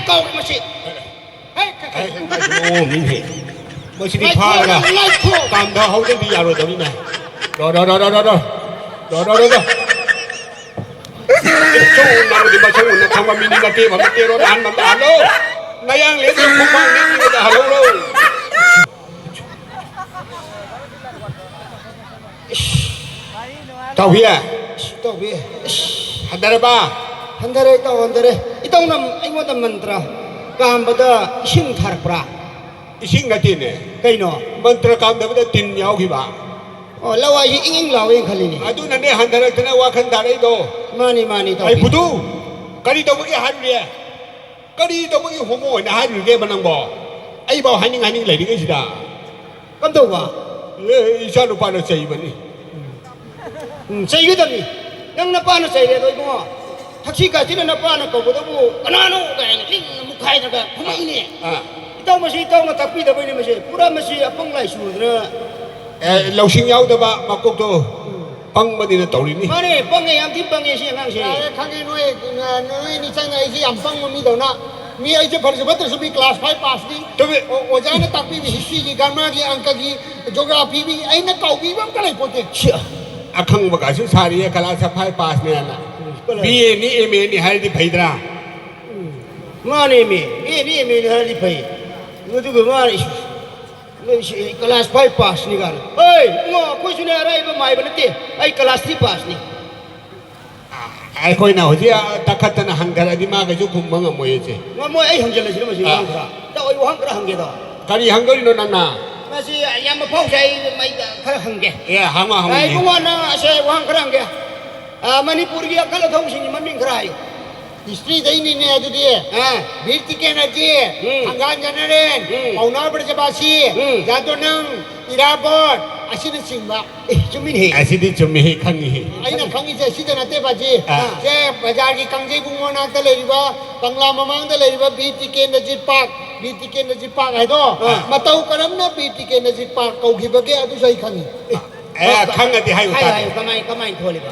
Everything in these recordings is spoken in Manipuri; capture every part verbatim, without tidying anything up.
ꯀꯥꯎꯔꯦ ꯃꯁꯤ꯫ ꯍꯦ, ꯀ-, ꯀ-, ꯑꯦ, ꯃꯑꯣꯡ ꯑꯃꯅꯤꯅꯦ꯫ ꯃꯁꯤꯗꯤ ꯉꯥꯏꯈꯣ, ꯐꯥꯔꯒ ꯉꯥꯏꯈꯣ꯫ ꯀꯥꯝꯊꯍꯧꯗ꯭ꯔꯗꯤ ꯌꯥꯔꯣꯏꯗꯕꯅꯤꯅꯦ꯫ ꯔꯣ, ꯔꯣ, ꯔꯣ꯫ ꯔꯣ, ꯔꯣ, ꯔꯣ꯫ ꯏꯆꯧ ꯅꯪꯗꯤ ꯃꯁꯧ ꯎꯅ ꯈꯪꯕ ꯃꯤꯗꯤ ꯅꯠꯇꯦ, ꯃꯃꯤꯠ ꯇꯦꯔꯣ, ꯇꯥꯍꯟꯕ ꯑꯝꯇ ꯍꯜꯂꯣ꯫ ꯅꯌꯥꯡ ꯂꯦꯟꯗꯨ ꯈꯣꯡꯄꯥꯛ ꯂꯦꯟꯗ꯭ꯔꯤꯉꯩꯗ ꯍꯜꯍꯧꯔꯣ꯫ ꯏꯁ, ꯇꯥꯎꯕꯤ꯫ ꯏꯁ, ꯇꯥꯎꯕꯤ꯫ ꯏꯁ, ꯍꯟꯊꯔꯕ? ꯍꯟꯊꯔꯦ, ꯏꯇꯥꯎ, ꯍꯟꯊꯔꯦ꯫ ꯏꯇꯥꯎꯅ ꯑꯩꯉꯣꯟꯗ ꯃꯟꯇ꯭ꯔ ꯀꯥꯝꯕꯗ ꯏꯁꯤꯡ ꯊꯥꯔꯛꯄ꯭ꯔꯥ? ꯏꯁꯤꯡ ꯅꯠꯇꯦꯅꯦ꯫ ꯀꯩꯅꯣ? ꯃꯟꯇ꯭ꯔ ꯀꯥꯝꯗꯕꯗ ꯇꯤꯟ ꯌꯥꯎꯈꯤꯕ꯫ ꯑꯣ, ꯂꯋꯥꯏꯁꯤ ꯏꯪ ꯏꯪ ꯂꯥꯎꯋꯦꯅ ꯈꯜꯂꯤꯅꯦ꯫ ꯑꯗꯨꯅꯅꯦ ꯍꯟꯊꯔꯛꯇꯅ ꯋꯥꯈꯜ ꯇꯥꯔꯛꯏꯗꯣ꯫ ꯃꯥꯅꯤ, ꯃꯥꯅꯤ, ꯇꯥꯎꯕꯤ꯫ ꯑꯩ ꯕꯨꯙꯨ, ꯀꯔꯤ ꯇꯧꯕꯒꯤ ꯍꯥꯏꯔꯨꯔꯦ? ꯀꯔꯤ ꯇꯧꯕꯒꯤ ꯍꯣꯃꯣ ꯑꯣꯏꯅ ꯍꯥꯏꯔꯨꯔꯒꯦꯕ ꯅꯪꯕꯣ? ꯑꯩꯐꯥꯎ ꯍꯥꯏꯅꯤꯡ ꯍꯥꯏꯅꯤꯡ ꯂꯩꯔꯤꯉꯩꯁꯤꯗ꯫ ꯀꯝꯗꯧꯕ? ꯑꯦ, ꯏꯆꯥ ꯅꯨꯄꯥꯅ ꯆꯩꯕꯅꯤ꯫ ꯎꯝ, ꯆꯩꯒꯗꯕꯅꯤ꯫ ꯅꯪ ꯅꯄꯥꯅ ꯆꯩꯔꯦ ꯑꯗꯣ ꯏꯕꯨꯡꯉꯣ꯫ ꯊꯛꯁꯤ ꯈꯥꯁꯤꯅ ꯅꯄꯥꯅ ꯀꯧꯕꯗꯕꯨ ꯀꯅꯥꯅꯣ ꯀꯥꯏꯅ ꯂꯤꯡꯅ ꯃꯨꯛꯈꯥꯏꯗ꯭ꯔꯒ ꯈꯨꯝꯃꯛꯏꯅꯦ꯫ ꯑꯥ꯫ ꯏꯇꯥꯎ ꯃꯁꯤ ꯏꯇꯥꯎꯅ ꯇꯥꯛꯄꯤꯗꯕꯩꯅꯦ ꯃꯁꯤ꯫ ꯄꯨꯔꯥ ꯃꯁꯤ ꯑꯄꯪ ꯂꯥꯏ ꯆꯨꯗꯅ꯫ ꯑꯦ, ꯂꯧꯁꯤꯡ ꯌꯥꯎꯗꯕ ꯃꯀꯣꯛꯇꯣ ꯎꯝ꯫ ꯄꯪꯕꯅꯤꯅ ꯇꯧꯔꯤꯅꯤ꯫ ꯃꯥꯅꯦ, ꯄꯪꯉꯦ, ꯌꯥꯝ ꯊꯤ ꯄꯪꯉꯦ ꯁꯤ ꯑꯉꯥꯡꯁꯦ꯫ ꯌꯥꯔꯦ, ꯈꯪꯉꯦ ꯅꯣꯏ, ꯅꯣꯏ ꯑꯅꯤ ꯆꯪꯅ ꯑꯩꯁꯦ ꯌꯥꯝ ꯄꯪꯕ ꯃꯤꯗꯧꯅ꯫ ꯃꯤ ꯑꯩꯁꯦ ꯐꯔꯁꯨ ꯐꯠꯇ꯭ꯔꯁꯨ ꯃꯤ class five passꯅꯤ꯫ ꯇꯨꯃꯤ-, ꯑꯣ-, ꯑꯣꯖꯥꯅ ꯇꯥꯛꯄꯤꯕ historyꯒꯤ, grammarꯒꯤ, ꯑꯪꯀꯒꯤ, geographyꯒꯤ ꯑꯩꯅ ꯀꯥꯎꯕꯤꯕ ꯑꯝꯇ ꯂꯩꯄꯣꯠꯇꯦ꯫ ꯁꯤ ꯑꯈꯪꯕꯒꯁꯨ ꯁꯥꯔꯤꯌꯦ, class five passꯅꯦꯅ꯫ ꯎꯝ꯫ B Aꯅꯤ, M Aꯅꯤ ꯍꯥꯏꯔꯗꯤ ꯐꯩꯗ꯭ꯔꯥ? ꯎꯝ꯫ ꯃꯥꯅꯦꯃꯤ, B Aꯅꯤ, M Aꯅꯤ ꯍꯥꯏꯔꯗꯤ ꯐꯩ꯫ ꯑꯗꯨꯒ ꯃꯥꯅ ꯏꯁ-, ꯅꯣꯏꯁꯤ class five passꯅꯤ ꯀꯥꯏꯅ꯫ ꯍꯣꯏ, ꯏꯕꯨꯡꯉꯣ, ꯑꯩꯈꯣꯏꯁꯨꯅꯦ ꯑꯔꯥꯏꯕ ꯃꯥꯏꯕ ꯅꯠꯇꯦ꯫ ꯑꯩ class three passꯅꯤ꯫ ꯑꯩꯈꯣꯏꯅ ꯍꯧꯖꯤꯛ ꯇꯛꯈꯠꯇꯅ ꯍꯪꯊꯔꯗꯤ ꯃꯥ ꯀꯩꯁꯨ ꯈꯨꯝꯕ ꯉꯝꯃꯣꯏ ꯏꯆꯦ꯫ ꯉꯝꯃꯣꯏ, ꯑꯩ ꯍꯪꯖꯜꯂꯁꯤꯔ ꯃꯁꯤ ꯑꯥ꯫ ꯋꯥꯍꯪ ꯈꯔ? ꯏꯇꯥꯎ, ꯑꯩ ꯋꯥꯍꯪ ꯈꯔ ꯍꯪꯒꯦꯗꯣ꯫ ꯀꯔꯤ ꯍꯪꯗꯣꯔꯤꯅꯣ ꯅꯪꯅ? ꯃꯁꯤ ꯌꯥꯝ ꯃꯐꯥꯎ ꯁꯥꯏ, ꯃꯩ ꯈꯔ ꯍꯪꯒꯦ꯫ ꯑꯦ, ꯍꯪꯉꯣ, ꯍꯪꯉꯣ, ꯑꯦ, ꯌꯦꯡꯉꯣ꯫ ꯏꯕꯨꯡꯉꯣ, ꯅꯪ ꯑꯁꯦ ꯋꯥꯍꯪ ꯈꯔ ꯍꯪꯒꯦ꯫ ꯑꯥ, ꯃꯅꯤꯄꯨꯔꯒꯤ ꯑꯀꯜ ꯑꯊꯧꯁꯤꯡꯒꯤ ꯃꯃꯤꯡ ꯈꯔ ꯍꯥꯏꯌꯨ꯫ Historyꯗꯩꯅꯤꯅꯦ ꯑꯗꯨꯗꯤ꯫ ꯑꯥ꯫ ꯕꯤꯔ ꯇꯤꯀꯦꯟꯗ꯭ꯔꯖꯤꯠ, ꯎꯝ꯫ ꯊꯥꯡꯒꯥꯜ ꯖꯦꯅꯔꯦꯜ, ꯎꯝ꯫ ꯄꯥꯎꯅꯥ ꯕ꯭ꯔꯖꯕꯥꯁꯤ, ꯎꯝ꯫ ꯖꯥꯗꯣꯅꯪ, ꯏꯔꯥꯕꯣꯠ, ꯑꯁꯤꯅꯆꯤꯡꯕ꯫ ꯑꯦ, ꯆꯨꯝꯃꯤꯅꯦꯍꯦ꯫ ꯑꯁꯤꯗꯤ ꯆꯨꯝꯃꯤꯍꯦ, ꯈꯪꯉꯤꯍꯦ꯫ ꯑꯩꯅ ꯈꯪꯉꯤꯁꯦ ꯁꯤꯗ ꯅꯠꯇꯦ, ꯕꯥꯖꯤ꯫ ꯑꯥ꯫ ꯁꯦ ꯕꯖꯥꯔꯒꯤ ꯀꯥꯡꯖꯩꯕꯨꯡ ꯃꯅꯥꯛꯇ ꯂꯩꯔꯤꯕ, ꯀꯪꯂꯥ ꯃꯃꯥꯡꯗ ꯂꯩꯔꯤꯕ ꯕꯤꯔ ꯇꯤꯀꯦꯟꯗ꯭ꯔꯖꯤꯠ ꯄꯥꯔꯛ, ꯕꯤꯔ ꯇꯤꯀꯦꯟꯗ꯭ꯔꯖꯤꯠ ꯄꯥꯔꯛ ꯍꯥꯏꯗꯣ, ꯑꯥ꯫ ꯃꯇꯧ ꯀꯔꯝꯅ ꯕꯤꯔ ꯇꯤꯀꯦꯟꯗ꯭ꯔꯖꯤꯠ ꯄꯥꯔꯛ ꯀꯧꯈꯤꯕꯒꯦ ꯑꯗꯨꯁꯨ ꯑꯩ ꯈꯪꯉꯤ꯫ ꯑꯦ, ꯑꯦ, ꯈꯪꯉꯗꯤ ꯍꯥꯏꯌꯨ ꯍꯥꯏꯌꯨ, ꯇꯥꯒꯦ꯫ ꯍꯥꯏꯌꯨ, ꯀꯃꯥꯏ, ꯀꯃꯥꯏꯅ ꯊꯣꯜꯂꯤꯕ?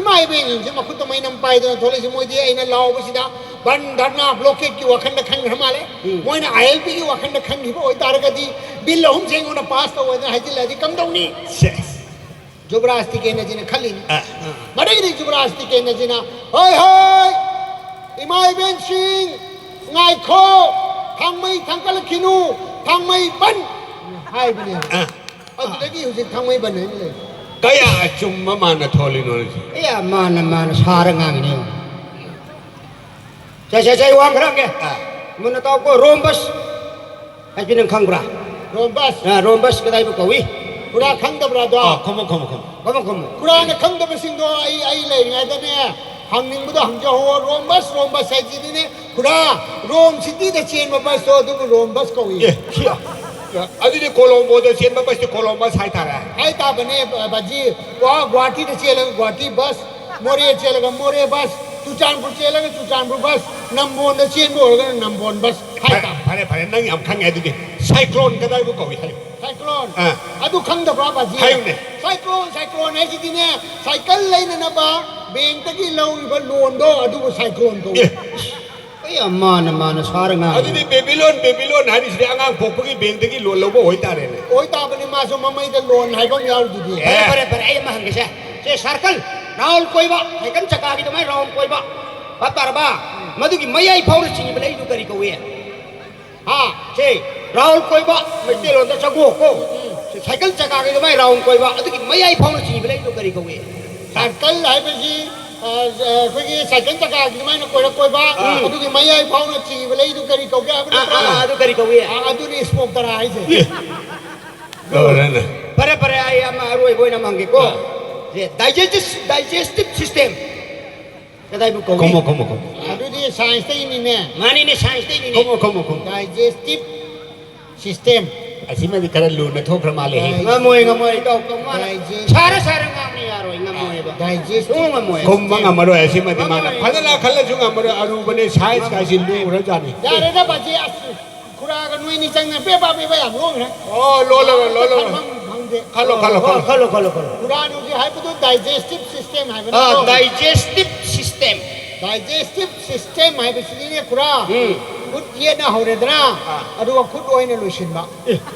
ꯏꯃꯥ ꯏꯕꯦꯟꯁꯤꯡꯁꯦ ꯃꯈꯨꯠꯇ ꯃꯩꯅꯝ ꯄꯥꯏꯗꯅ ꯊꯣꯛꯂꯛꯏꯁꯦ, ꯃꯣꯏꯗꯤ ꯑꯩꯅ ꯂꯥꯎꯕꯁꯤꯗ ꯕꯟ ꯙꯔꯅꯥ ꯕ꯭ꯂꯣꯀꯦꯠꯀꯤ ꯋꯥꯈꯜꯗ ꯈꯟꯈ꯭ꯔ ꯃꯥꯜꯂꯦ꯫ ꯎꯝ꯫ ꯃꯣꯏꯅ ꯑꯥꯏ ꯑꯦꯜ ꯄꯤꯒꯤ ꯋꯥꯈꯜꯗ ꯈꯟꯈꯤꯕ ꯑꯣꯏꯇꯥꯔꯒꯗꯤ ꯕꯤꯜ ꯑꯍꯨꯝꯁꯦ ꯑꯩꯉꯣꯟꯗ ꯄꯥꯁ ꯇꯧ ꯍꯥꯏꯗꯅ ꯍꯥꯏꯖꯤꯜꯂꯛꯑꯗꯤ ꯀꯝꯗꯧꯅꯤ? ꯁꯦꯁ꯫ ꯖꯨꯕꯔꯥꯖ ꯇꯤꯀꯦꯟꯗ꯭ꯔꯖꯤꯅ ꯈꯜꯂꯤꯅꯤ꯫ ꯑ꯫ ꯃꯗꯒꯤꯗꯤ ꯖꯨꯕꯔꯥꯖ ꯇꯤꯀꯦꯟꯗ꯭ꯔꯖꯤꯅ, "ꯍꯣꯏ, ꯍꯣꯏ, ꯏꯃꯥ ꯏꯕꯦꯟꯁꯤꯡ, ꯉꯥꯏꯈꯣ, ꯊꯥꯡꯃꯩ ꯊꯥꯡꯀꯠꯂꯛꯈꯤꯅꯨ, ꯊꯥꯡꯃꯩ ꯕꯟ" ꯍꯥꯏꯕꯅꯦꯕ꯫ ꯑ꯫ ꯑꯗꯨꯗꯒꯤ ꯍꯧꯖꯤꯛ ꯊꯥꯡꯃꯩꯕꯟ ꯍꯥꯏꯅ ꯂꯩ꯫ ꯀꯌꯥ ꯑꯆꯨꯝꯕ ꯃꯥꯅ ꯊꯣꯜꯂꯤꯅꯣ ꯍꯧꯖꯤꯛ? ꯑꯦ, ꯃꯥꯅ, ꯃꯥꯅ ꯁꯥꯔ ꯉꯥꯡꯉꯤꯅꯦ꯫ ꯁꯦ, ꯁꯦ, ꯁꯦ, ꯋꯥ ꯈꯔ ꯍꯪꯒꯦ꯫ ꯑꯥ꯫ ꯃꯨꯟꯅ ꯇꯥꯎꯀꯣ, ꯔꯣꯝꯕꯁ ꯍꯥꯏꯁꯤ ꯅꯪ ꯈꯪꯕ꯭ꯔꯥ? ꯔꯣꯝꯕꯁ? ꯑꯥ, ꯔꯣꯝꯕꯁ ꯀꯗꯥꯏꯕꯨ ꯀꯧꯏ? ꯈꯨꯔꯥ ꯈꯪꯗꯕ꯭ꯔꯥ ꯑꯗꯣ? ꯑꯥ, ꯈꯨꯝꯃꯨ, ꯈꯨꯝꯃꯨ, ꯈꯨꯝꯃꯨ꯫ ꯈꯨꯝꯃꯨ, ꯈꯨꯝꯃꯨ꯫ ꯈꯨꯔꯥꯅ ꯈꯪꯗꯕꯁꯤꯡꯗꯣ ꯑꯩ, ꯑꯩ ꯂꯩꯔꯤꯉꯩꯗꯅꯦ, ꯍꯪꯅꯤꯡꯕꯗꯣ ꯍꯪꯖꯍꯧꯋꯣ꯫ ꯔꯣꯝꯕꯁ, ꯔꯣꯝꯕꯁ ꯍꯥꯏꯁꯤꯗꯤꯅꯦ, ꯈꯨꯔꯥ, ꯔꯣꯝ ꯁꯤꯇꯤꯗ ꯆꯦꯟꯕ ꯕꯁꯇꯣ ꯑꯗꯨꯕꯨ ꯔꯣꯝꯕꯁ ꯀꯧꯏ꯫ ꯑꯦ, ꯁꯤ, ꯑꯗꯨꯗꯤ ꯀꯣꯂꯣꯝꯕꯣꯗ ꯆꯦꯟꯕ ꯕꯁꯇꯤ ꯀꯣꯂꯣꯝꯕꯁ ꯍꯥꯏꯇꯥꯔꯦ꯫ ꯍꯥꯏꯇꯥꯕꯅꯦ, ꯕ-, ꯕꯥꯖꯤ꯫ ꯒꯨꯋꯥ-, ꯒꯨꯋꯥꯍꯥꯇꯤꯗ ꯆꯦꯜꯂꯒ ꯒꯨꯋꯥꯍꯥꯇꯤ ꯕꯁ, ꯃꯣꯔꯦ ꯆꯦꯜꯂꯒ ꯃꯣꯔꯦ ꯕꯁ, ꯆꯨꯔꯆꯥꯟꯄꯨꯔ ꯆꯦꯜꯂꯒ ꯆꯨꯔꯆꯥꯟꯄꯨꯔ ꯕꯁ, ꯅꯝꯕꯣꯟꯗ ꯆꯦꯟꯕ ꯑꯣꯏꯔꯒꯅ ꯅꯝꯕꯣꯟ ꯕꯁ ꯐꯔꯦ, ꯍꯥꯏꯇꯥꯕ꯫ ꯐꯔꯦ, ꯐꯔꯦ, ꯅꯪ ꯌꯥꯝ ꯈꯪꯉꯦ ꯑꯗꯨꯗꯤ꯫ ꯁꯥꯏꯀ꯭ꯂꯣꯟ ꯀꯗꯥꯏꯕꯨ ꯀꯧꯏ ꯍꯥꯏꯌꯨ? ꯁꯥꯏꯀ꯭ꯂꯣꯟ꯫ ꯑꯥ꯫ ꯑꯗꯨ ꯈꯪꯗꯕ꯭ꯔꯥ, ꯕꯥꯖꯤ? ꯍꯥꯏꯌꯨꯅꯦ꯫ ꯁꯥꯏꯀ꯭ꯂꯣꯟ, ꯁꯥꯏꯀ꯭ꯂꯣꯟ ꯍꯥꯏꯁꯤꯗꯤꯅꯦ, ꯁꯥꯏꯀꯜ ꯂꯩꯅꯅꯕ ꯕꯦꯡꯛꯇꯒꯤ ꯂꯧꯔꯤꯕ ꯂꯣꯟꯗꯣ ꯑꯗꯨꯕꯨ ꯁꯥꯏꯀ꯭ꯂꯣꯟ ꯀꯧꯏ꯫ ꯑꯦ꯫ ꯑꯩ ꯃꯥꯅ, ꯃꯥꯅ ꯁꯥꯔ ꯉꯥꯡꯉꯤ꯫ ꯑꯗꯨꯗꯤ ꯕꯦꯕꯤꯂꯣꯟ, ꯕꯦꯕꯤꯂꯣꯟ ꯍꯥꯏꯔꯤꯁꯤꯗꯤ ꯑꯉꯥꯡ ꯄꯣꯛꯄꯒꯤ ꯕꯦꯡꯛꯇꯒꯤ ꯂꯣꯟ ꯂꯧꯕ ꯑꯣꯏꯇꯥꯔꯦꯅꯦ꯫ ꯑꯣꯏꯇꯥꯕꯅꯤ, ꯃꯥꯁꯨ ꯃꯃꯩꯗ ꯂꯣꯟ ꯍꯥꯏꯕ ꯑꯃ ꯌꯥꯎꯔꯤꯗꯨꯗꯤ꯫ ꯐꯔꯦ, ꯑꯦ꯫ ꯐꯔꯦ, ꯐꯔꯦ, ꯑꯩ ꯑꯃ ꯍꯪꯒꯦꯁꯦ꯫ ꯁꯦ, ꯁꯥꯔꯀꯜ, ꯔꯥꯎꯟ ꯀꯣꯏꯕ, ꯁꯥꯏꯀꯜ ꯆꯀꯥꯒꯤ ꯑꯗꯨꯃꯥꯏꯅ ꯔꯥꯎꯟ ꯀꯣꯏꯕ, ꯚꯥꯞ ꯇꯥꯔꯕ? ꯃꯗꯨꯒꯤ ꯃꯌꯥꯏ ꯐꯥꯎꯅ ꯆꯤꯡꯉꯤꯕ ꯂꯩꯗꯨ ꯀꯔꯤ ꯀꯧꯏ? ꯍꯥ? ꯁꯦ, ꯔꯥꯎꯟ ꯀꯣꯏꯕ, ꯃꯩꯇꯩꯂꯣꯟꯗ ꯆꯒꯣ ꯀꯣ꯫ ꯎꯝ, ꯎꯝ꯫ ꯁꯦ, ꯁꯥꯏꯀꯜ ꯆꯀꯥꯒꯤ ꯑꯗꯨꯃꯥꯏꯅ ꯔꯥꯎꯟ ꯀꯣꯏꯕ, ꯑꯗꯨꯒꯤ ꯃꯌꯥꯏ ꯐꯥꯎꯅ ꯆꯤꯡꯉꯤꯕ ꯂꯩꯗꯨ ꯀꯔꯤ ꯀꯧꯏ? ꯁꯥꯔꯀꯜ ꯍꯥꯏꯕꯁꯤ, ꯑ, ꯑ, ꯑꯩꯈꯣꯏꯒꯤ ꯁꯥꯏꯀꯜ ꯆꯀꯥꯒꯤ ꯑꯗꯨꯃꯥꯏꯅ ꯀꯣꯏꯔ ꯀꯣꯏꯕ, ꯎꯝ꯫ ꯑꯗꯨꯒꯤ ꯃꯌꯥꯏ ꯐꯥꯎꯅ ꯆꯤꯡꯉꯤꯕ ꯂꯩꯗꯨ ꯀꯔꯤ ꯀꯧꯒꯦ ꯍꯥꯏꯕ ꯑꯥ, ꯅꯠꯇ꯭ꯔꯣ? ꯑꯥ, ꯑꯥ, ꯑꯗꯨ ꯀꯔꯤ ꯀꯧꯏ? ꯑ, ꯑꯗꯨꯅꯤ ꯏꯁꯄꯣꯛ ꯇꯔꯥ ꯍꯥꯏꯁꯦ꯫ ꯑꯦ꯫ ꯂꯣꯏꯔꯦꯅꯦ꯫ ꯐꯔꯦ, ꯐꯔꯦ, ꯑꯩ ꯑꯃ ꯑꯔꯣꯏꯕ ꯑꯣꯏꯅ ꯑꯃ ꯍꯪꯒꯦꯀꯣ꯫ ꯑꯥ꯫ ꯁꯦ, ꯗꯥꯏꯖꯦꯁ-, ꯗꯥꯏꯖꯦꯁꯇꯤꯚ ꯁꯤꯁꯇꯦꯝ ꯀꯗꯥꯏꯕꯨ ꯀꯧꯏ? ꯈꯨꯝꯃꯣ, ꯈꯨꯝꯃꯣ, ꯈꯨꯝꯃꯣ꯫ ꯑꯗꯨꯗꯤ ꯁꯥꯏꯟꯁꯇꯒꯤꯅꯤꯅꯦ꯫ ꯃꯥꯅꯤꯅꯦ, ꯁꯥꯏꯟꯁꯇꯒꯤꯅꯤꯅꯦ꯫ ꯈꯨꯝꯃꯣ, ꯈꯨꯝꯃꯣ, ꯈꯨꯝꯃꯣ꯫ Digestive system. ꯑꯁꯤꯃꯗꯤ ꯈꯔ ꯂꯨꯅ ꯊꯣꯛꯈ꯭ꯔ ꯃꯥꯜꯂꯦ꯫ ꯗꯥꯏ-, ꯉꯝꯃꯣꯏ, ꯉꯝꯃꯣꯏ, ꯏꯇꯥꯎ, ꯀꯃꯥꯏꯅ? ꯗꯥꯏꯖꯦꯁ-, ꯁꯥꯔ, ꯁꯥꯔ ꯉꯥꯡꯕ ꯌꯥꯔꯣꯏ, ꯉꯝꯃꯣꯏꯕ꯫ ꯗꯥꯏꯖꯦꯁ-, ꯁꯨꯡꯉꯝ ꯉꯝꯃꯣꯏ꯫ ꯈꯨꯝꯕ ꯉꯝꯃꯔꯣꯏ, ꯑꯁꯤꯃꯗꯤ ꯃꯥꯅ ꯉꯝꯃꯔꯣꯏ꯫ ꯐꯖꯅ ꯈꯜꯂꯁꯨ ꯉꯝꯃꯔꯣꯏ, ꯑꯔꯨꯕꯅꯦ, ꯁꯥꯏꯟꯁ ꯀꯥꯏꯁꯤ ꯉꯝꯃꯣꯏ꯫ ꯂꯨꯈ꯭ꯔꯖꯥꯠꯅꯤ꯫ ꯌꯥꯔꯦꯗ, ꯕꯥꯖꯤ, ꯑꯁ, ꯈꯨꯔꯥꯒ ꯅꯣꯏꯅꯤ ꯆꯪꯅ ꯄꯦꯄꯥ ꯄꯦꯄꯥ ꯌꯥꯝ ꯂꯣꯟꯈ꯭ꯔꯦ꯫ ꯑꯣ, ꯂꯣꯜꯂꯔꯣꯏ, ꯂꯣꯜꯂꯔꯣꯏ꯫ ꯐꯪꯐꯝ ꯐꯪ-, ꯈꯜꯂꯣ, ꯈꯜꯂꯣ, ꯈꯜꯂꯣ꯫ ꯈꯜꯂꯣ, ꯈꯜꯂꯣ, ꯈꯜꯂꯣ꯫ ꯈꯨꯔꯥꯅ ꯍꯧꯖꯤꯛ ꯍꯥꯏꯕꯗꯨ digestive system ꯍꯥꯏꯕ ꯑꯥ, ꯅꯠꯇ꯭ꯔꯣ? Digestive system. Digestive system ꯍꯥꯏꯕꯁꯤꯗꯤꯅꯦ ꯈꯨꯔꯥ, ꯎꯝ꯫ ꯈꯨꯠ ꯌꯦꯠꯅ ꯍꯧꯔꯦꯗꯅ, ꯑꯥ꯫ ꯑꯗꯨꯒ ꯈꯨꯠ ꯑꯣꯏꯅ ꯂꯣꯏꯁꯤꯟꯕ꯫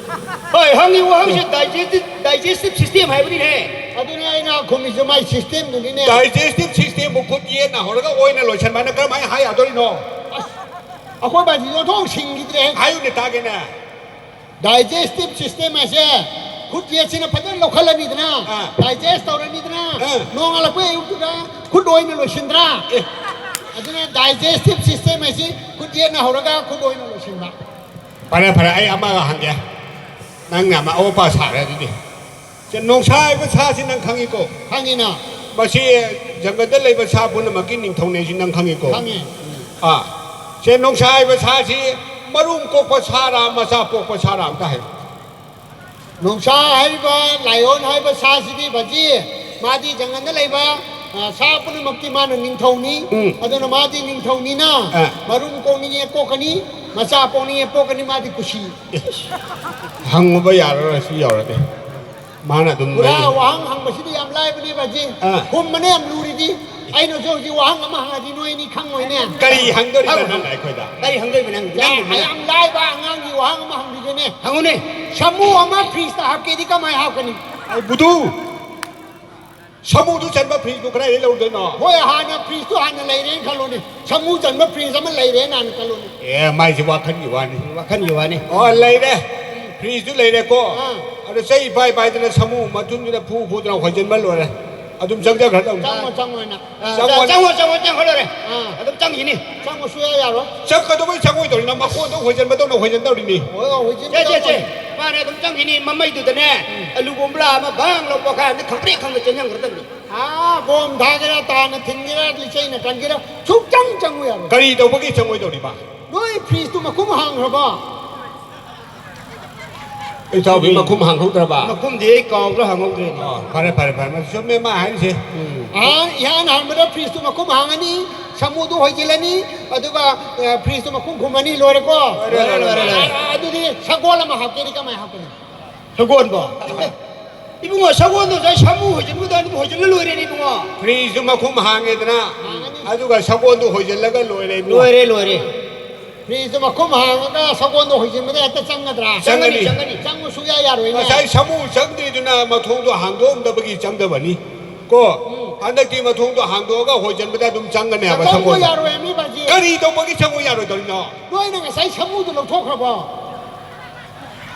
ꯍꯣꯏ, ꯍꯪꯉꯤ ꯋꯥꯍꯪꯁꯦ digestive, digestive system ꯍꯥꯏꯕꯅꯤꯅꯦ꯫ ꯑꯗꯨꯅꯦ ꯑꯩꯅ ꯈꯨꯝꯃꯤꯁꯨ ꯃꯥꯏ systemꯗꯨꯅꯤꯅꯦ꯫ Digestive systemꯕꯨ ꯈꯨꯠ ꯌꯦꯠꯅ ꯍꯧꯔꯒ ꯑꯣꯏꯅ ꯂꯣꯏꯁꯟꯕꯅ ꯀꯔꯝꯍꯥꯏꯅ ꯍꯥꯏ ꯌꯥꯗꯣꯔꯤꯅꯣ? ꯑꯩꯈꯣꯏ ꯕꯥꯖꯤ ꯑꯣꯟꯊꯣꯛ ꯁꯤꯡꯈꯤꯗ꯭ꯔꯦ꯫ ꯍꯥꯏꯌꯨꯅꯦ ꯇꯥꯒꯦꯅꯦ꯫ Digestive system ꯍꯥꯏꯁꯦ ꯈꯨꯠ ꯌꯦꯠꯁꯤꯅ ꯐꯖꯅ ꯂꯧꯈꯠꯂꯅꯤꯗꯅ, ꯑꯥ꯫ Digest ꯇꯧꯔꯅꯤꯗꯅ, ꯑꯥ꯫ ꯅꯣꯡꯉꯥꯜꯂꯛꯄ ꯑꯌꯨꯛꯇꯨꯗ ꯈꯨꯠ ꯑꯣꯏꯅ ꯂꯣꯏꯁꯤꯟꯗ꯭ꯔꯥ? ꯑꯦ꯫ ꯑꯗꯨꯅ digestive system ꯍꯥꯏꯁꯤ ꯈꯨꯠ ꯌꯦꯠꯅ ꯍꯧꯔꯒ ꯈꯨꯠ ꯑꯣꯏꯅ ꯂꯣꯏꯁꯤꯟꯕ꯫ ꯐꯔꯦ, ꯐꯔꯦ, ꯑꯩ ꯑꯃꯒ ꯍꯪꯒꯦ꯫ ꯅꯪꯅ ꯑꯃ ꯑꯋꯣꯄꯥ ꯁꯥꯔꯦ ꯑꯗꯨꯗꯤ꯫ ꯁꯦ, ꯅꯣꯡꯁꯥ ꯍꯥꯏꯕ ꯁꯥꯁꯤ ꯅꯪ ꯈꯪꯉꯤꯀꯣ? ꯈꯪꯉꯤꯅ? ꯃꯁꯤ ꯖꯪꯒꯜꯗ ꯂꯩꯕ ꯁꯥ ꯄꯨꯝꯅꯃꯛꯀꯤ ꯅꯤꯡꯊꯧꯅꯦ ꯁꯤ ꯅꯪ ꯈꯪꯉꯤꯀꯣ? ꯈꯪꯉꯤ꯫ ꯑꯥ꯫ ꯁꯦ, ꯅꯣꯡꯁꯥ ꯍꯥꯏꯕ ꯁꯥꯁꯤ ꯃꯔꯨꯝ ꯀꯣꯛꯄ ꯁꯥꯔꯥ, ꯃꯆꯥ ꯄꯣꯛꯄ ꯁꯥꯔꯥ ꯑꯝꯇ ꯍꯥꯏꯌꯨ꯫ ꯅꯣꯡꯁꯥ ꯍꯥꯏꯔꯤꯕ, lion ꯍꯥꯏꯕ ꯁꯥꯁꯤꯗꯤ ꯕꯥꯖꯤ, ꯃꯥꯗꯤ ꯖꯪꯒꯜꯗ ꯂꯩꯕ, ꯑ, ꯁꯥ ꯄꯨꯝꯅꯃꯛꯀꯤ ꯃꯥꯅ ꯅꯤꯡꯊꯧꯅꯤ꯫ ꯎꯝ꯫ ꯑꯗꯨꯅ ꯃꯥꯗꯤ ꯅꯤꯡꯊꯧꯅꯤꯅ ꯑ꯫ ꯃꯔꯨꯝ ꯀꯣꯛꯅꯤꯡꯉꯦ ꯀꯣꯛꯀꯅꯤ, ꯃꯆꯥ ꯄꯣꯛꯅꯤꯡꯉꯦ ꯄꯣꯛꯀꯅꯤ, ꯃꯥꯗꯤ ꯀꯨꯁꯤ꯫ ꯍꯪꯉꯨꯕ ꯌꯥꯔꯔꯣꯏ, ꯁꯤ ꯌꯧꯔꯗꯤ꯫ ꯃꯥꯅ ꯑꯗꯨꯝ ꯄꯨꯔꯥ ꯂꯩ꯫ ꯋꯥꯍꯪ ꯍꯪꯕꯁꯤꯗꯤ ꯌꯥꯝ ꯂꯥꯏꯕꯅꯦ ꯕꯥꯖꯤ꯫ ꯑ꯫ ꯈꯨꯝꯕꯅ ꯌꯥꯝ ꯂꯨꯔꯤꯗꯤ꯫ ꯑꯩꯅꯁꯨ ꯍꯧꯖꯤꯛ ꯋꯥꯍꯪ ꯑꯃ ꯍꯪꯉꯗꯤ ꯅꯣꯏ ꯑꯅꯤ ꯈꯪꯉꯣꯏꯅꯦ꯫ ꯀꯔꯤ ꯍꯪꯗꯣꯔꯤꯕ ꯍꯪꯉꯨ, ꯅꯪꯅ ꯍꯪꯉꯨ꯫ ꯑꯩꯈꯣꯏꯗ? ꯑꯩ ꯕꯨꯙꯨ! ꯁꯥꯃꯨꯗꯨ ꯆꯟꯕ fridgeꯗꯨ ꯀꯗꯥꯏꯗꯩ ꯂꯧꯗꯣꯏꯅꯣ? ꯍꯣꯏ, ꯍꯥꯟꯅ fridgeꯇꯨ ꯍꯥꯟꯅ ꯂꯩꯔꯦꯅ ꯈꯜꯂꯣꯅꯦ꯫ ꯁꯥꯃꯨ ꯆꯟꯕ fridge ꯑꯃ ꯂꯩꯔꯦꯅ ꯍꯥꯟꯅ ꯈꯜꯂꯣꯅꯦ꯫ ꯑꯦ, ꯃꯥꯏꯁꯦ ꯋꯥꯈꯜꯒꯤ ꯋꯥꯅꯤ꯫ ꯋꯥꯈꯜꯒꯤ ꯋꯥꯅꯤ꯫ ꯑꯣ, ꯂꯩꯔꯦ꯫ Fridgeꯇꯨ ꯂꯩꯔꯦꯀꯣ꯫ ꯑꯥ꯫ ꯑꯗꯨ ꯆꯩ ꯄꯥꯏ ꯄꯥꯏꯗꯅ ꯁꯥꯃꯨ ꯃꯊꯨꯟꯗꯨꯗ ꯐꯨ ꯐꯨꯗꯅ ꯍꯣꯏꯖꯟꯕ ꯂꯣꯏꯔꯦ꯫ ꯑꯗꯨꯝ ꯆꯪꯖꯈ꯭ꯔꯗꯧꯅꯤ꯫ ꯆꯪꯉꯣ, ꯆꯪꯉꯣ ꯍꯥꯏꯅ꯫ ꯑꯥ, ꯆꯪꯉꯣ꯫ ꯆꯪꯉꯣ, ꯆꯪꯉꯣ, ꯆꯪꯉꯣ, ꯂꯣꯏꯔꯦ꯫ ꯑꯥ꯫ ꯑꯗꯨꯝ ꯆꯪꯈꯤꯅꯤ꯫ ꯆꯪꯉꯣ ꯁꯨꯡꯌꯥ ꯌꯥꯔꯣꯏ꯫ ꯆꯪ ꯀꯩꯗꯧꯕꯩ ꯆꯪꯉꯣꯏꯗꯧꯔꯤꯅꯣ? ꯃꯀꯣꯟꯗꯣ ꯍꯣꯏꯖꯟꯕꯗꯧꯅ ꯍꯣꯏꯖꯟꯗꯧꯔꯤꯅꯤ꯫ ꯍꯣꯏ, ꯍꯣꯏ, ꯍꯣꯏꯖꯟ ꯆꯦ, ꯆꯦ, ꯆꯦ꯫ ꯇꯧꯔꯣꯏ꯫ ꯃꯥꯅꯦ, ꯑꯗꯨꯝ ꯆꯪꯈꯤꯅꯤ꯫ ꯃꯃꯩꯗꯨꯗꯅꯦ, ꯎꯝ꯫ ꯑꯂꯨ ꯕꯣꯝꯕ꯭ꯔꯥ ꯑꯃ ꯕꯪ ꯂꯧ ꯄꯣꯈꯥꯏꯔꯗꯤ ꯈꯪꯄ꯭ꯔꯦꯛ ꯈꯪꯅ ꯆꯦꯟꯖꯟꯈ꯭ꯔꯗꯕꯅꯤ꯫ ꯑꯥ, ꯕꯣꯝ ꯊꯥꯒꯦꯔꯥ, ꯇꯥꯅ ꯊꯤꯟꯒꯦꯔꯥ, ꯂꯤꯆꯩꯅ ꯀꯟꯒꯦꯔꯥ, ꯁꯨꯡꯆꯪ ꯆꯪꯉꯨ ꯌꯥꯔꯣꯏ꯫ ꯀꯔꯤ ꯇꯧꯕꯒꯤ ꯆꯪꯉꯣꯏꯗꯧꯔꯤꯕ? ꯅꯣꯏ fridgeꯇꯨ ꯃꯈꯨꯝ ꯍꯥꯡꯈ꯭ꯔꯕꯣ? ꯏꯇꯥꯎꯕꯤ ꯃꯈꯨꯝ ꯍꯥꯡꯍꯧꯗ꯭ꯔꯕ? ꯃꯈꯨꯝꯗꯤ ꯑꯩ ꯀꯥꯎꯕ꯭ꯔꯥ ꯍꯥꯡꯍꯧꯗ꯭ꯔꯦꯅꯦ꯫ ꯑꯣ, ꯐꯔꯦ, ꯐꯔꯦ, ꯐꯔꯦ꯫ ꯃꯁꯤ ꯆꯨꯝꯃꯦ ꯃꯥ ꯍꯥꯏꯔꯤꯁꯦ꯫ ꯑꯍꯥꯟ, ꯏꯍꯥꯟ ꯍꯥꯟꯕꯗ fridgeꯇꯨ ꯃꯈꯨꯝ ꯍꯥꯡꯉꯅꯤ, ꯁꯥꯃꯨꯗꯨ ꯍꯣꯏꯖꯤꯜꯂꯅꯤ, ꯑꯗꯨꯒ, ꯑ, fridgeꯇꯨ ꯃꯈꯨꯝ ꯈꯨꯝꯃꯅꯤ, ꯂꯣꯏꯔꯦꯀꯣ? ꯂꯣꯏꯔꯦ, ꯂꯣꯏꯔꯦ, ꯂꯣꯏꯔꯦ꯫ ꯑ, ꯑꯗꯨꯗꯤ ꯁꯒꯣꯜ ꯑꯃ ꯍꯥꯞꯀꯦꯗꯤ ꯀꯃꯥꯏꯅ ꯍꯥꯞꯀꯅꯤ? ꯁꯒꯣꯜꯕꯣ? ꯏꯕꯨꯡꯉꯣ, ꯁꯒꯣꯜꯗꯣ ꯉꯁꯥꯏ ꯁꯥꯃꯨ ꯍꯣꯏꯖꯤꯟꯕꯗꯣ ꯑꯗꯨꯝ ꯍꯣꯏꯖꯤꯜꯂ ꯂꯣꯏꯔꯦꯅꯦ ꯏꯕꯨꯡꯉꯣ꯫ ꯐ꯭ꯔꯤꯖꯇꯨ ꯃꯈꯨꯝ ꯍꯥꯡꯉꯦꯗꯅ, ꯍꯥꯡꯉꯅꯤ꯫ ꯑꯗꯨꯒ ꯁꯒꯣꯜꯗꯨ ꯍꯣꯏꯖꯤꯜꯂꯒ ꯂꯣꯏꯔꯦ ꯏꯕꯨꯡꯉꯣ꯫ ꯂꯣꯏꯔꯦ, ꯂꯣꯏꯔꯦ꯫ ꯐ꯭ꯔꯤꯖꯇꯨ ꯃꯈꯨꯝ ꯍꯥꯡꯉꯒ ꯁꯒꯣꯜꯗꯣ ꯍꯣꯏꯖꯤꯟꯕꯗ ꯍꯦꯛꯇ ꯆꯪꯒꯗ꯭ꯔꯥ? ꯆꯪꯒꯅꯤ꯫ ꯆꯪꯒꯅꯤ꯫ ꯆꯪꯕ ꯁꯨꯛꯌꯥ ꯌꯥꯔꯣꯏꯅꯦ꯫ ꯉꯁꯥꯏ ꯁꯥꯃꯨ ꯆꯪꯗ꯭ꯔꯤꯗꯨꯅ ꯃꯊꯣꯡꯗꯣ ꯍꯥꯡꯗꯣꯛꯑꯝꯗꯕꯒꯤ ꯆꯪꯗꯕꯅꯤ꯫ ꯀꯣ? ꯎꯝ꯫ ꯍꯟꯗꯛꯇꯤ ꯃꯊꯣꯡꯗꯣ ꯍꯥꯡꯗꯣꯛꯑꯒ ꯍꯣꯏꯖꯤꯟꯕꯗ ꯑꯗꯨꯝ ꯆꯪꯒꯅꯦꯕ ꯆꯪꯕ ꯁꯒꯣꯜꯗꯣ꯫ ꯌꯥꯔꯣꯏ ꯃꯤ ꯕꯥꯖꯤ꯫ ꯀꯔꯤ ꯇꯧꯕꯒꯤ ꯆꯪꯕ ꯌꯥꯔꯣꯏꯗꯧꯔꯤꯅꯣ? ꯅꯣꯏꯅ ꯉꯁꯥꯏ ꯁꯥꯃꯨꯗꯣ ꯂꯧꯊꯣꯛꯈ꯭ꯔꯕꯣ?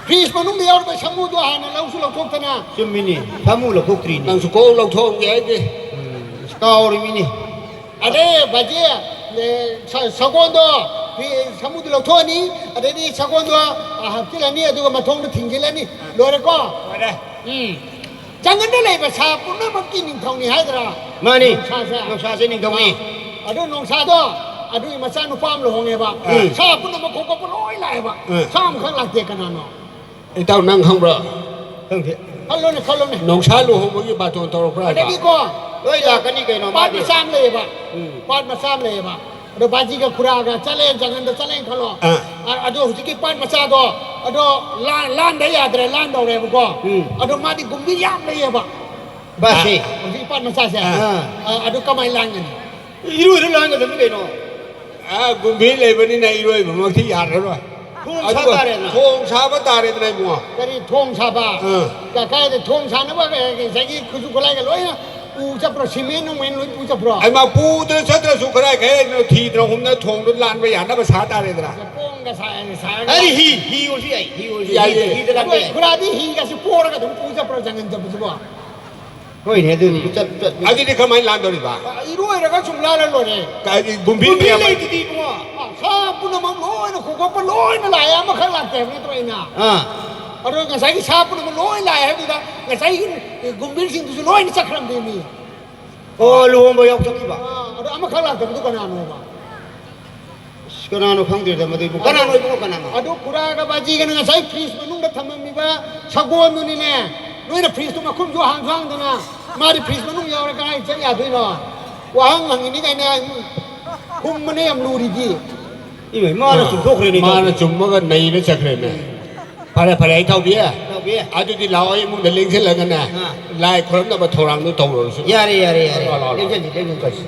ꯐ꯭ꯔꯤꯖ ꯃꯅꯨꯡꯗ ꯌꯥꯎꯔꯤꯕ ꯁꯥꯃꯨꯗꯣ ꯍꯥꯟꯅ ꯂꯧꯁꯨ ꯂꯧꯊꯣꯛꯇꯅ꯫ ꯆꯨꯝꯃꯤꯅꯦ, ꯁꯥꯃꯨ ꯂꯧꯊꯣꯛꯇ꯭ꯔꯤꯅꯦ꯫ ꯅꯪꯁꯨ ꯀꯣꯛ ꯂꯧꯊꯣꯛꯑꯝꯒꯦ ꯍꯥꯏꯗꯦ꯫ ꯎꯝ, ꯑꯁ, ꯀꯥꯎꯔꯤꯃꯤꯅꯦ꯫ ꯑꯗꯩ ꯕꯥꯖꯤ, ꯑꯦ, ꯁ-, ꯁꯒꯣꯜꯗꯣ, ꯐꯤ-, ꯁꯥꯃꯨꯗꯣ ꯂꯧꯊꯣꯛꯑꯅꯤ, ꯑꯗꯩꯗꯤ ꯁꯒꯣꯜꯗꯣ, ꯑ, ꯍꯥꯞꯆꯤꯜꯂꯅꯤ, ꯑꯗꯨꯒ ꯃꯊꯣꯡꯗꯣ ꯊꯤꯡꯖꯤꯜꯂꯅꯤ꯫ ꯂꯣꯏꯔꯦꯀꯣ? ꯂꯣꯏꯔꯦ꯫ ꯎꯝ꯫ ꯖꯪꯒꯜꯗ ꯂꯩꯕ ꯁꯥ ꯄꯨꯝꯅꯃꯛꯀꯤ ꯅꯤꯡꯊꯧꯅꯤ ꯍꯥꯏꯗ꯭ꯔꯥ? ꯃꯥꯅꯤ꯫ ꯅꯣꯡꯁꯥꯁꯦ꯫ ꯅꯣꯡꯁꯥꯁꯦ ꯅꯤꯡꯊꯧꯅꯤ꯫ ꯑꯥ꯫ ꯑꯗꯨ ꯅꯣꯡꯁꯥꯗꯣ, ꯑꯗꯨꯒꯤ ꯃꯆꯥ ꯅꯨꯄꯥ ꯑꯃ ꯂꯨꯍꯣꯡꯉꯦꯕ꯫ ꯎꯝ꯫ ꯁꯥ ꯄꯨꯝꯅꯃꯛ ꯈꯣꯀꯞꯄ ꯂꯣꯏ ꯂꯥꯛꯑꯦꯕ꯫ ꯎꯝ꯫ ꯁꯥ ꯑꯃꯈꯛ ꯂꯥꯛꯇꯦ, ꯀꯅꯥꯅꯣ? ꯏꯇꯥꯎ, ꯅꯪ ꯈꯪꯕ꯭ꯔꯣ? ꯈꯪꯗꯦ꯫ ꯈꯜꯂꯣꯅꯦ, ꯈꯜꯂꯣꯅꯦ꯫ ꯅꯣꯡꯁꯥ ꯂꯨꯍꯣꯡꯕꯒꯤ ꯕꯥꯇꯣꯟ ꯇꯧꯔꯛꯄ꯭ꯔꯥ ꯍꯥꯏꯕ? ꯑꯗꯒꯤꯀꯣ, ꯂꯣꯏ ꯂꯥꯛꯀꯅꯤ ꯀꯩꯅꯣ, ꯄꯥꯠ ꯃꯥꯗꯤ꯫ ꯃꯆꯥ ꯑꯃ ꯂꯩꯌꯦꯕ꯫ ꯎꯝ꯫ ꯄꯥꯠ ꯃꯆꯥ ꯑꯃ ꯂꯩꯌꯦꯕ꯫ ꯑꯗꯣ ꯕꯥꯖꯤꯒ ꯈꯨꯔꯥꯒ ꯆꯠꯂꯦ, ꯖꯪꯒꯜꯗ ꯆꯠꯂꯦꯅ ꯈꯜꯂꯣ꯫ ꯑꯥ꯫ ꯑ-, ꯑꯗꯣ ꯍꯧꯖꯤꯛꯀꯤ ꯄꯥꯠ ꯃꯆꯥꯗꯣ, ꯑꯗꯣ ꯂꯥꯟ-, ꯂꯥꯟꯗ ꯌꯥꯗ꯭ꯔꯦ, ꯂꯥꯟꯗꯧꯔꯦꯕꯀꯣ꯫ ꯎꯝ꯫ ꯑꯗꯣ ꯃꯥꯗꯤ ꯒꯨꯝꯕꯤ ꯌꯥꯝ ꯂꯩꯌꯦꯕ꯫ ꯕꯥꯁꯤ꯫ ꯍꯧꯖꯤꯛꯀꯤ ꯄꯥꯠ ꯃꯆꯥꯁꯦ꯫ ꯑꯥ꯫ ꯑ, ꯑꯗꯨ ꯀꯃꯥꯏꯅ ꯂꯥꯟꯒꯅꯤ? ꯏꯔꯣꯏꯔ ꯂꯥꯟꯒꯗꯕꯅꯤ ꯀꯩꯅꯣ꯫ ꯑ, ꯒꯨꯝꯕꯤ ꯂꯩꯕꯅꯤꯅ ꯏꯔꯣꯏꯕꯃꯛꯇꯤ ꯌꯥꯔꯔꯣꯏ꯫ ꯊꯣꯡ ꯑꯗꯨꯒ ꯁꯥ ꯇꯥꯔꯦꯅ꯫ ꯊꯣꯡ ꯁꯥꯕ ꯇꯥꯔꯦꯗꯅ, ꯏꯕꯨꯡꯉꯣ꯫ ꯀꯔꯤ ꯊꯣꯡ ꯁꯥꯕ? ꯑꯥ꯫ ꯀ-, ꯀꯥꯏꯗ ꯊꯣꯡ ꯁꯥꯅꯕ, ꯑ, ꯉꯁꯥꯏꯒꯤ ꯈꯨꯠꯁꯨ ꯈꯨꯠꯂꯥꯏꯒ ꯂꯣꯏꯅ ꯄꯨ ꯆꯠꯄ꯭ꯔꯣ? ꯁꯤꯃꯦꯟ ꯅꯨꯡꯃꯦꯟ ꯂꯣꯏ ꯄꯨ ꯆꯠꯄ꯭ꯔꯣ? ꯑꯩ ꯃꯥ ꯄꯨꯗꯅ ꯆꯠꯇ꯭ꯔꯁꯨ ꯈꯔ ꯈꯔ ꯊꯤꯗꯅ ꯍꯨꯝꯗꯅ ꯊꯣꯡꯗꯣ ꯂꯥꯟꯕ ꯌꯥꯅꯕ ꯁꯥ ꯇꯥꯔꯦꯗꯅ꯫ ꯀꯣꯡꯒ ꯁꯥ-, ꯁꯥꯔꯒ ꯑꯩ ꯍꯤ, ꯍꯤ ꯑꯣꯏꯔꯁꯨ ꯌꯥꯏ, ꯍꯤ ꯑꯣꯏꯔꯁꯨ ꯌꯥꯏ, ꯌꯥꯏ꯫ ꯍꯤꯗ ꯂꯥꯟꯕ ꯌꯥꯏ꯫ ꯈꯨꯔꯥꯗꯤ ꯍꯤꯒꯁꯤ ꯄꯣꯔꯒ ꯑꯗꯨꯝ ꯄꯨ ꯆꯠꯄ꯭ꯔꯣ ꯖꯪꯒꯜ ꯆꯠꯄꯁꯤꯕꯣ? ꯍꯣꯏꯅꯦ, ꯑꯗꯨꯗꯤ ꯆꯠ-, ꯆꯠ-, ꯑꯗꯨꯗꯤ ꯀꯃꯥꯏꯅ ꯂꯥꯟꯗꯧꯔꯤꯕ? ꯏꯔꯣꯏꯔꯒ ꯁꯨꯝ ꯂꯥꯜꯂ ꯂꯣꯏꯔꯦ꯫ ꯀꯥꯏꯗꯤ ꯒꯨꯝꯕꯤ ꯒꯨꯝꯕꯤ ꯃꯌꯥꯝ ꯂꯩꯗꯨꯗꯤ ꯏꯕꯨꯡꯉꯣ꯫ ꯑ, ꯁꯥ ꯄꯨꯝꯅꯃꯛ ꯂꯣꯏꯅ ꯈꯣꯀꯠꯄ ꯂꯣꯏꯅ ꯂꯥꯛꯑꯦ, ꯑꯃꯈꯛ ꯂꯥꯛꯇꯦ ꯍꯥꯏꯕ ꯅꯠꯇ꯭ꯔꯣ ꯑꯩꯅ? ꯑꯥ꯫ ꯑꯗꯣ ꯉꯁꯥꯏꯒꯤ ꯁꯥ ꯄꯨꯝꯅꯃꯛ ꯂꯣꯏ ꯂꯥꯛꯑꯦ ꯍꯥꯏꯕꯗꯨꯗ ꯉꯁꯥꯏꯒꯤ ꯒꯨꯝꯕꯤꯁꯤꯡꯗꯨꯁꯨ ꯂꯣꯏꯅ ꯆꯠꯈ꯭ꯔꯕꯅꯦ ꯃꯤ꯫ ꯑꯣ, ꯂꯨꯍꯣꯡꯕ ꯌꯥꯎ ꯆꯠꯈꯤꯕ? ꯑꯥ, ꯑꯗꯣ ꯑꯃꯈꯛ ꯂꯥꯛꯇꯕꯗꯨ ꯀꯅꯥꯅꯣꯕ? ꯑꯁ, ꯀꯅꯥꯅꯣ ꯈꯪꯗ꯭ꯔꯦꯗ ꯃꯗꯨꯕꯨ꯫ ꯀꯅꯥꯅꯣ ꯑꯗꯨ, ꯏꯕꯨꯡꯉꯣ, ꯀꯅꯥꯅꯣ? ꯑꯗꯨ ꯈꯨꯔꯥꯒ ꯕꯥꯖꯤꯒꯅ ꯉꯁꯥꯏ ꯐ꯭ꯔꯤꯖ ꯃꯅꯨꯡꯗ ꯊꯝꯃꯝꯃꯤꯕ ꯁꯒꯣꯜꯗꯨꯅꯤꯅꯦ꯫ ꯅꯣꯏꯅ ꯐ꯭ꯔꯤꯖꯇꯨ ꯃꯈꯨꯝꯁꯨ ꯍꯥꯡꯁꯨ ꯍꯥꯡꯗꯅ, ꯃꯥꯗꯤ ꯐ꯭ꯔꯤꯖ ꯃꯅꯨꯡ ꯌꯥꯎꯔ ꯀꯗꯥꯏ ꯆꯠ ꯌꯥꯗꯣꯏꯅꯣ? ꯋꯥꯍꯪ ꯍꯪꯉꯤꯅꯤ ꯀꯥꯏꯅ ꯈꯨꯝꯕꯅ ꯌꯥꯝ ꯂꯨꯔꯤꯗꯤ꯫ ꯏꯃꯥ, ꯃꯥꯅ ꯑꯥ, ꯆꯨꯝꯊꯣꯛꯈ꯭ꯔꯦꯅꯦ, ꯃꯥꯅ ꯏꯇꯥꯎꯕꯤ꯫ ꯆꯨꯝꯃꯒ ꯅꯩꯅ ꯆꯠꯈ꯭ꯔꯦꯅꯦ꯫ ꯐꯔꯦ, ꯐꯔꯦ, ꯑꯩ ꯊꯥꯎꯕꯤ꯫ ꯑꯦ꯫ ꯑꯗꯨꯗꯤ ꯂꯥꯛꯑꯣ, ꯏꯃꯨꯡꯗ ꯂꯦꯡꯁꯤꯜꯂꯒꯅꯦ, ꯑꯥ꯫ ꯂꯥꯏ ꯈꯨꯔꯝꯅꯕ ꯊꯧꯔꯥꯡꯗꯨ ꯇꯧꯔꯨꯔꯁꯤ꯫ ꯌꯥꯔꯦ, ꯌꯥꯔꯦ, ꯌꯥꯔꯦ꯫ ꯂꯥꯛꯑꯣ, ꯂꯥꯛꯑꯣ, ꯂꯥꯛꯑꯣ꯫ ꯂꯦꯡꯁꯤꯟꯁꯤ, ꯂꯦꯡꯁꯤꯟꯁꯤ꯫